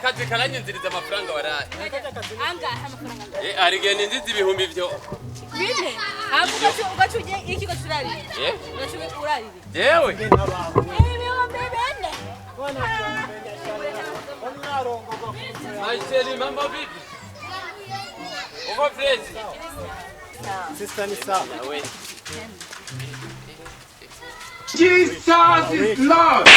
Akazi karanyinziriza amafaranga waraye. Angahe amafaranga? Eh, hari igihe ninjiza ibihumbi vyo. Bine hama ugaca ugiye iki, ugaca urarira. Eh? Ugaca urarira. Jewe 4,000. Maisheli, mambo vipi? Uko fresh? Sister, ni sawa. Nawe. Jesus is Lord.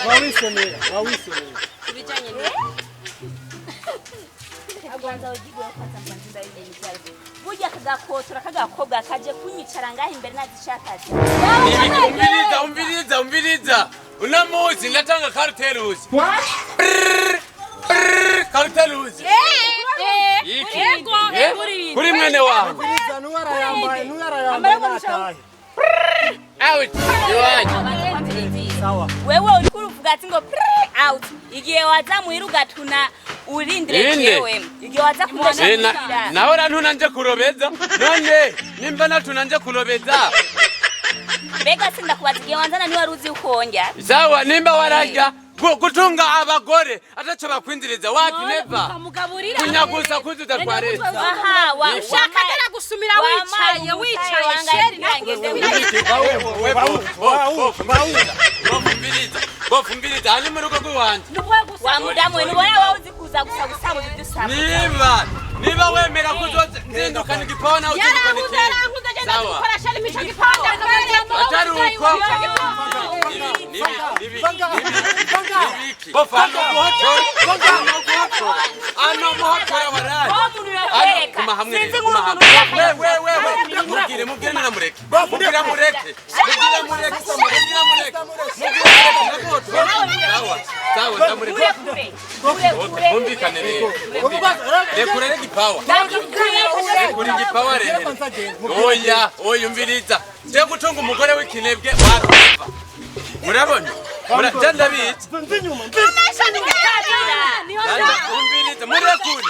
Wawisomera, wawisomera. Ibijanye ni Agwanza ugigwe kwanza mbanza ibintu burya kagakotora kagakobwa kaje kunyicara ngaho imbere nazishakaje. Nibiki? Umviriza, umviriza, umviriza. Uno munsi ndatanga karuteruzi. Karuteruzi. Iki. Yego. Eh? Kuri mwene wawe. Umviriza, n'uwarayambaye, n'uwarayambaye natahe. Out. Iwanyu. Sawa. Wewe uriko uruvuga ati ngo prrr out igihe waza muhira ugatuna urindire. Inde. Jewe igihe waza kundesha Eh, muhira. Nawe urantuna nje kurobeza none nimba natuna nje kurobeza. Mbega sindakubaza, igihe wanzana niwe wari uzi uko ndya? Sawa, nimba wararya gutunga abagore ataco bakwinziriza wapi, never. Ukamugaburira. Kunyagusa kuzuza twaretse. Aha wa Ushaka agera gusumira wicaye, wicaye chéri, Bofumbiriza hani mu rugo rw'iwanje. Wa mudamu we, nubona wowe uzi kuza gusa gusabuza ibyo usaba. Niba wemera kuzozindukana igipawa nawe uzindukana Yarankuze. ikindi. Yarankuze agenda Sawa. gukora chéri mico gipawa. Atari uko. Bofu, ano guhotora, ano guhotora, ano muhotora waraye. Ano, guma hamwe Sinzi rero, guma nk'umuntu hamwe. We, we, we, we, mubwire, mubwire namureke. Mubwire mureke. Mubwire mureke. Mubwire mureke. Mubwire mureke, ndaguhotora. Sawa, sawa, ndamureke. Kure. Bumvikane rero. Rekura rero igipawa. Rekura igipawa rero. Oya, oya, umviriza. Je gutunga umugore w'ikinebwe warumva. Murabona? Je ndabizi. Mva inyuma, mva. Nanje umviriza, murekure.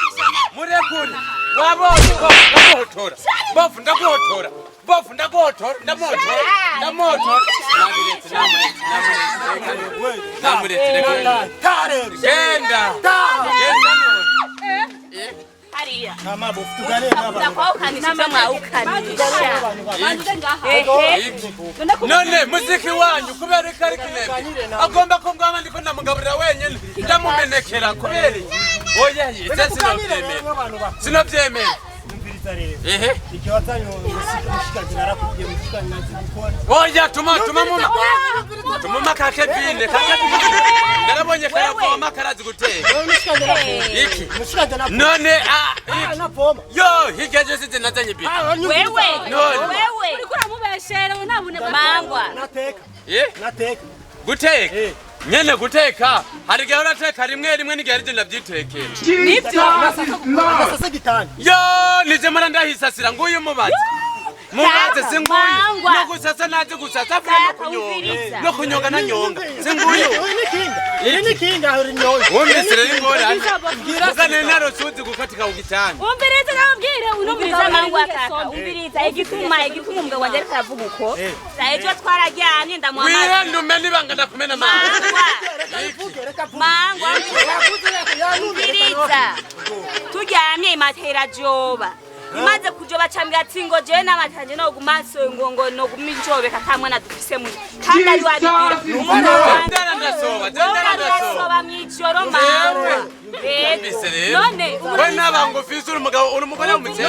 Murekure. Wabonye ko ndaguhotora. Bofu, ndaguhotora. Bofu, ndaguhotora, ndamuhotora. Ndamuhotora. Namuretse, namuretse, namuretse. Namuretse, reka. Tare. Genda. Genda none. Hariya. Kama bofu, tuganire n'abantu. Ndakwawukanisha ibyo mwawukanisha. Banze ngaha. Ehe. None muziki wanyu kubera ko ari kinebwe agomba ko ngwama ndiko ndamugaburira wenyene, ndamumenekera kubera iki? Oya, ivyo Tuganire sinovyemera. n'abantu ba. Sinovyemera. Umviriza rero. Ehe. Igihe wazanye umushikazi narakubwiye umushikazi nazi gukora. Oya, tuma tuma muma tumuma kakebine, kakebine narabonye karavoma, karazi guteka. Wewe umushikazi naravoma. Iki. Umushikazi naravoma. None ah, Ah, iki. navoma. Yo, hirya ejo size nazanye ibi. Ah, nyumviriza. Wewe. None. Wewe. Uriko uramubeshera we nta bunebwe. Mangwa. Nateka. Eh? Nateka. Guteka. Eh. Nyene guteka hari igihe urateka rimwe rimwe n'igihe ari je ndavyitekera. Jesus is Lord. Sasa gitanda. Yo, nije mara ndahisasira nguyu mubaze. Mubaze singuyu. Mangwa. No gusasa nazi gusasa avuye no Kaka, kunyonga. umviriza. No kunyonga nanyonga. Singuyu. Uyu ni kinga. Iri ni kinga uri nyoyo. Wumvise rero ingorane. Mbwira. Mugane narosuzi gukatika ugitanga. Umviriza nababwire uno Umviriza mugabo mangwa ari kaka, ingeso mbi. umviriza igituma umugabo wanjye ariko aravuga uko. Ejo twararyamye ndamuha amazi. Wihendume nibanga ndakumena amazi. Mangwa. Reka reka vuge. Mangwa. Yavuze yanumye reka. Umviriza, turyamye imatera joba imaze kujoba cambwira ati ngo jewe n'amatanje noguma ngo noguma injobeka ata mwana dufise mu kandi ari wabibwira Jesus is Lord. Ndara ndasoba, ndara ndasoba. Urasoba mw'ijoro mangwa. Wumvise rero. None We nabanga ufise uri umugabo, uri umugore w'umukene.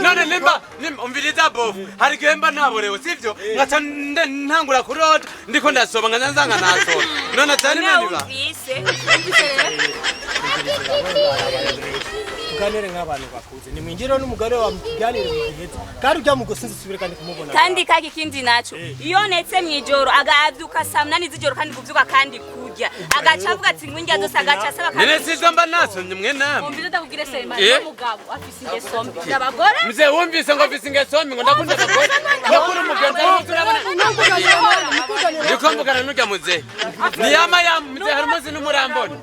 None nimba umviriza bofu, hari igihe mba naborewe sivyo nkaca ntangura kurota ndiko ndasoba nkaca nsanga nasoba none atari meni ba. Wumvise. Tuganire nk'abantu bakuze. Nimwingire n'umugore wawe mutuganire mu giheze. Kandi ujya mu gusinzi subire kandi kumubona. Kandi kaka ikindi naco, iyo netse mw'ijoro agavyuka saa 8 z'ijoro kandi kuvyuka kandi kurya agaca avuga ati ngo indya zose agaca asaba Nene kandi. sizo mba nasomye mwe namwe. Umviriza ndakubwire Selemani. Eh? Uno mugabo afise ingeso mbi abagore. Mzee, wumvise ngo mfise ingeso mbi, ngo ndakunda abagore, ngo kuri umugenzi ari turabona. Ndiko mvugana n'urya muzehe niyama ya muzehe hari umunsi n'umurambona.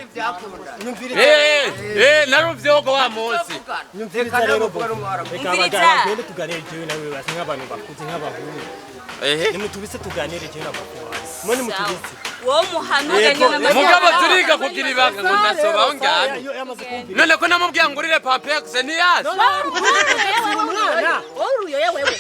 Nyumviriza. Eh eh, naruvyogo wa munsi. Nyumviriza rero bo. Reka Umviriza. abagabo bagende tuganire jewe nawe basi nk'abantu bakuze nk'abahungu. Ehe. Nimutubise tuganire jewe na papa wawe. Mwe nimutubise. Wowe muhanure Yego, nyine. Mugabo turiga kugira ibanga ngo ndasoba aho ndyamye. Iyo yamaze kumvira. None ko namubwiye ngo urire Pampers ntiyazi. Umwana. Wowe uruyoya wewe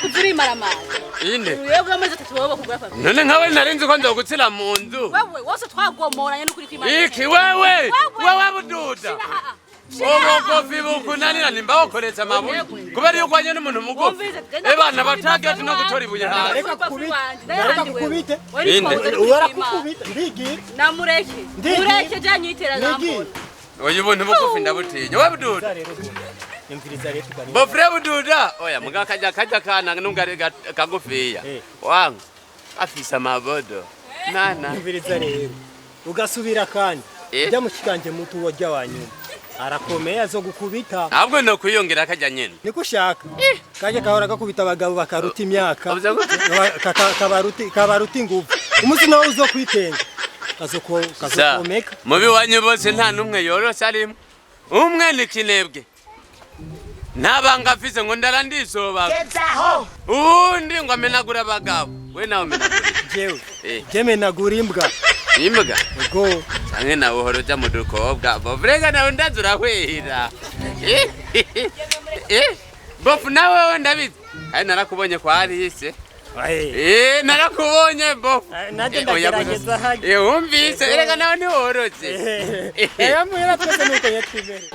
uzurimaramara. Inde? Uruyoya bw'amezi 3 wowe kugura papa. None nkawe nari nzi ko nzogutsira mu nzu. Wewe wose twagomoranye n'ukuri kw'Imana. Iki wewe, wewe bududa. Ubugufi bukunanira nimba wokoresha amabuye kubera iyo urwanye n'umuntu mugufi, ebana batagati no gutora ibuye hasi. Reka kukubite. Reka kukubite. Inde? Uyu arakukubita ndigira. Namureke. Ndigira. Mureke janyitera Ndigira. nambona. Oya, ubuntu bugufi ndabutinya we bududa. Rero imviriza rero tuganira. Bofre bududa, oya muga kajya kajya kana nubwo ari kagufiya Eh. wanga afise amabodo nana. Imviriza rero ugasubira kandi Eh. ujya mu kiganje mutu wajya wa nyuma arakomeye azogukubita. Ahubwo no kwiyongera kajya nyene. Niko ushaka kajya kahora gakubita abagabo bakaruta imyaka. Uvuze gute? Kabaruta ingufu, umunsi nawe uzokwitenga Sa, kazokomeka. Mubi wanyu bose nta n'umwe yoroshe arimo. Umwe ni kinebwe, ntabanga afise ngo ndara ndisoba, uwundi ngo amenagura abagabo. We nawe umenagura iki? Jewe? Eh. Jemenagura imbwa. Imbwa? Ubwo. Canke nawe uhora uja mu dukobwa bovrega, nawe ndazi urahwera. Eh, bofu nawe wewe ndabizi kandi narakubonye kwa Alice. Eh. Eh, narakubonye bofu. Nanjye Eh, oya, ndagerageza gusa- hajya. Eh, wumvise erega nawe ntiworoshe. Eh, muhira twese nuko yatwimereye.